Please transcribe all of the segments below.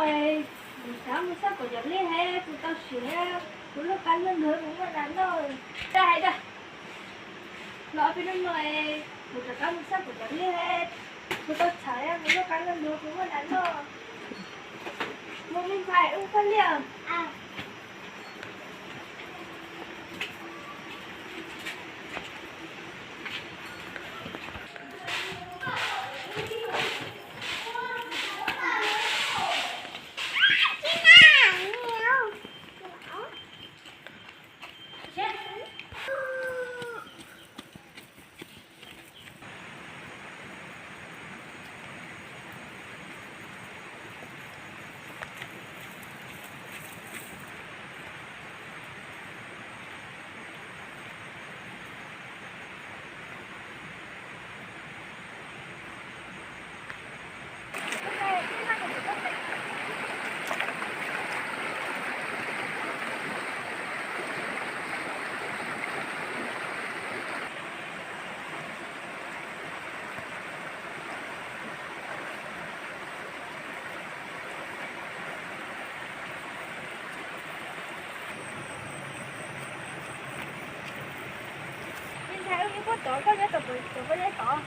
Kuv rov qab mus xauj kuv cov liaj es kuv tau siv kuv lub qab ntuj nrog kuv muaj nas noj. Tag hais tias los peb hnub no es kuv rov qab mus xauj kuv cov liaj es kuv tau txhawj kuv lub qab ntuj nrog kuv muaj nas noj. Mus me ntxhais, wb mus xauj liaj. Me ntxhais, wb ib puab tod, koj nyob rau puag tod.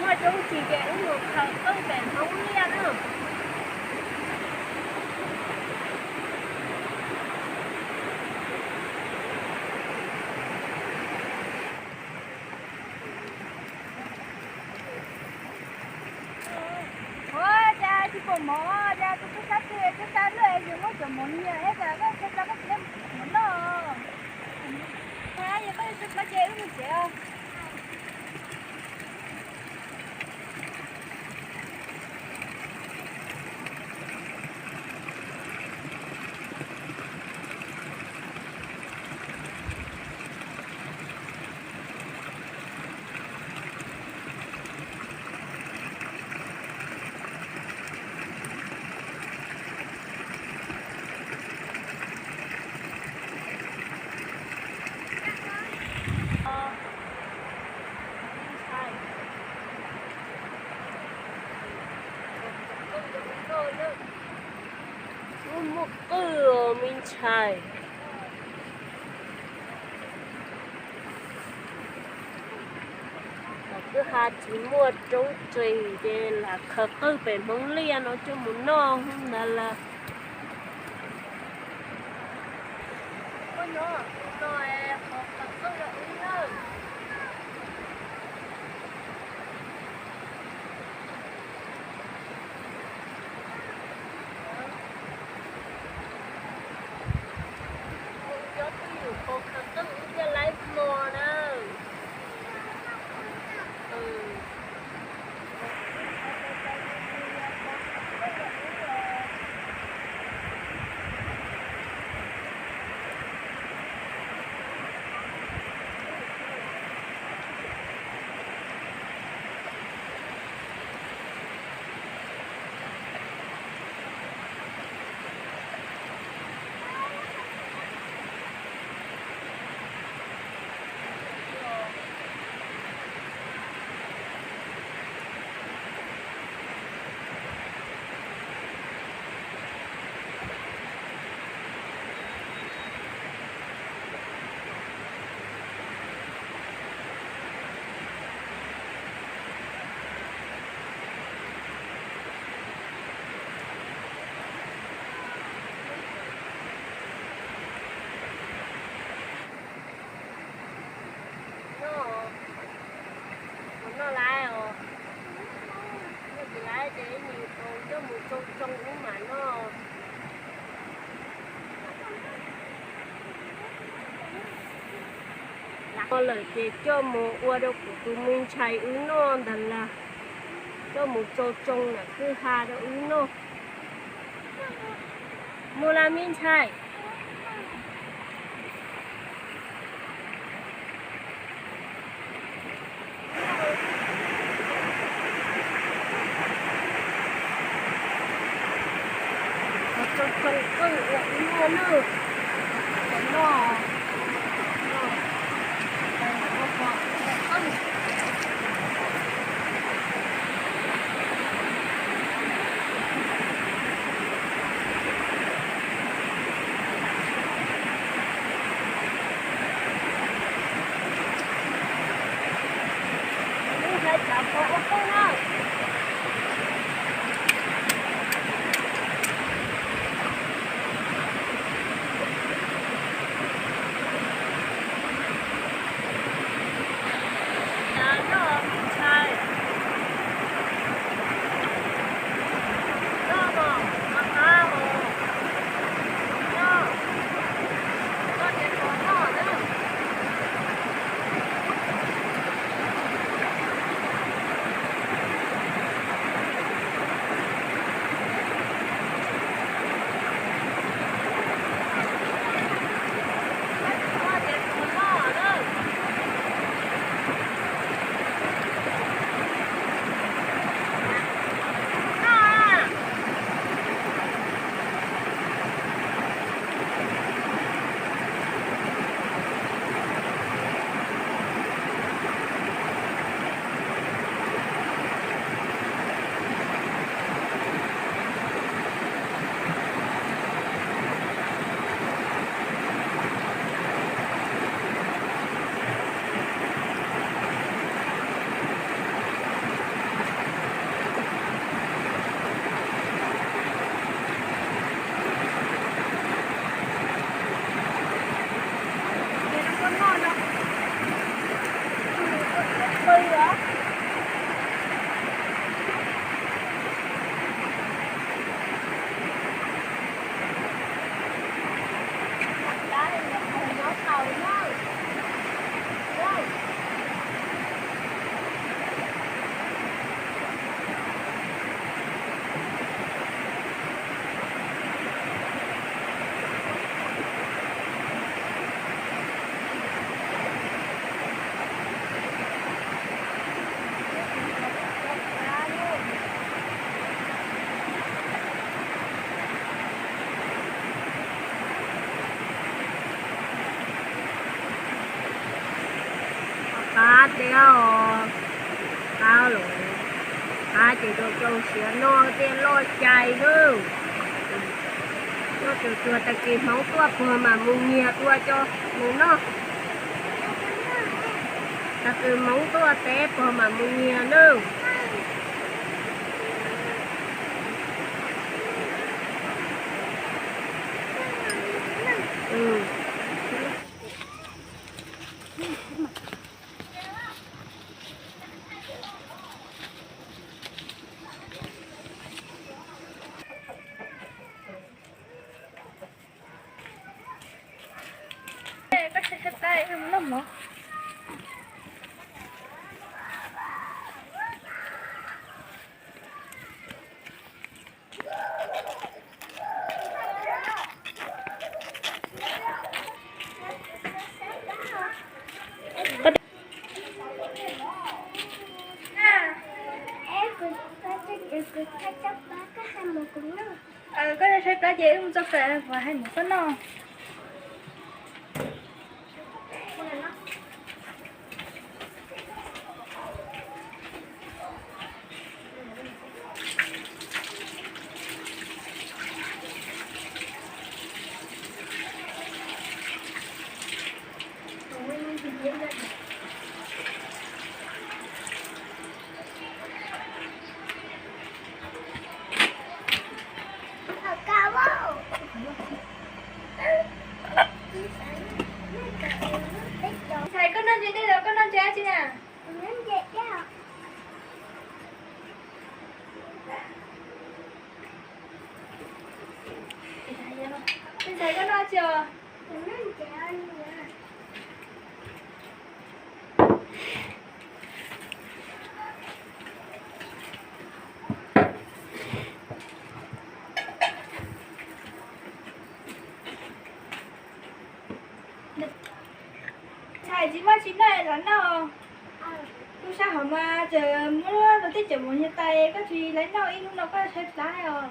Coob tsis ces wb mus khaws qwj pem Hmoob Liaj na. Ua cas tsis pom mov, cas tus tub sab twg tub sab lwj es muab cov mov nyiag es cas koj tsis tau koj tsis mov noj. Yog koj tsis tau ces wb mus tsev os. Muaj qwj os me ntxhais. Tom kwj ha tsis muaj roob tsev ces lam khaws qwj pem Hmoob Liaj no coj mus noj ntag lawm. Cov twj ywm qhov khaws qwj wb thiaj laib hmo na. Noj, noj lawm os. Noj tsis lawm ces ib nus coj mus tsau tsoo wb mam noj. Lam noj lawm ces coj mus ua rau kuv tus me ntxhais wb noj ntag lawm. Coj mus tsau tsoo ntawm kwj ha rau wb noj. Mus lawm me ntxhais. Tsau tsoo qwj ua ib muaj lwj. Kom noj. Qab thiab os, qab lawm, qab ces rau rau siav noj thiaj loj cai nawb. Noj tsuag tsuag tag kis Hmoob tuaj puag mam mus nyiag dua coj mus noj. Tag kis Hmoob tuaj teb puag mam mus nyiag nawb. Koj saib plab ces wb mus txog pem kuv hais mus koj noj. Ntxhais, koj noj ntse dej los koj noj ntse dab tsi na? Ntxhais, koj noj dab tsi os? Ntxhais, tsis muaj tsis noj los noj. Lub sab hauv mas tseem muab lub teb cawm mus nyiag tais, koj tsis laiv noj ib hnub no koj saib plab os.